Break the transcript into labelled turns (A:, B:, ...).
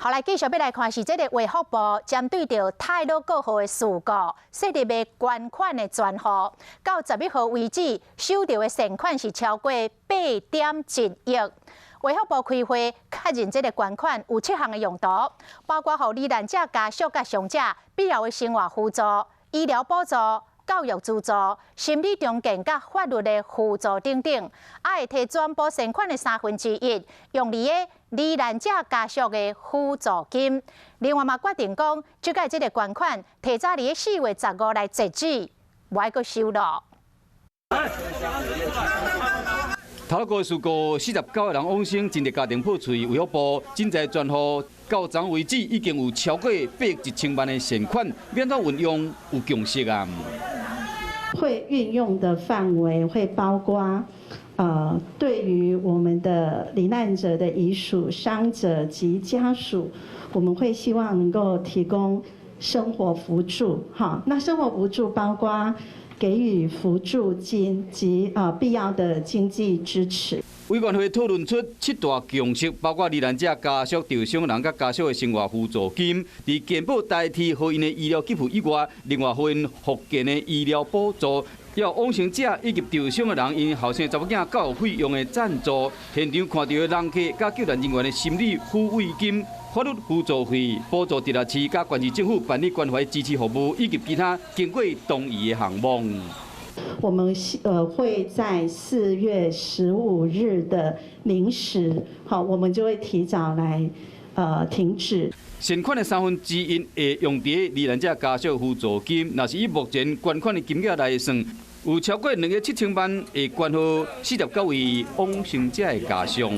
A: 好，來繼續欲來看是這个衛福部針對著太魯閣號的事故設立的捐款的專戶，到11號為止收著的善款是超過8.1億。衛福部開會確認這个捐款有七項的用途，包括予罹難者家屬佮傷者必要的生活輔助、醫療補助、教育資助、心理重建佮法律的輔助等等，啊會提全部善款的1/3用佇个罹難者家屬的輔助金。另外嘛決定講，這擺這个捐款提早佇4月15來截止，無愛閣收囉。
B: 太魯閣事故49個人往生，真濟家庭破碎。衛福部賑災專戶到昨為止已經有超過8億1千萬的善款，欲按怎運用有共識啊。
C: 會運用的範圍會包括，對於我們的罹難者的遺屬、傷者及家屬，我們會希望能夠提供生活輔助。哈，那生活輔助包括給予輔助金及必要的經濟支持。
B: 委員會討論出七大共識，包括罹難者家屬、受傷人佮家屬的生活輔助金，佇健保代替予𪜶的醫療給付以外，另外予𪜶復健的醫療補助，予往生者以及受傷的人𪜶後生查某囝教育費用的贊助，現場看著的人客佮救援人員的心理撫慰金、法律輔助費、補助直轄市佮縣市政府辦理關懷支持服務，以及其他經過同意的項目。
C: 我們會在4月15日的0時，好，我們就會提早來停止。
B: 善款的1/3會用佇罹難者家屬輔助金，若是以目前捐款的金額來算，有超過2億7千萬會捐予49位往生者的家屬。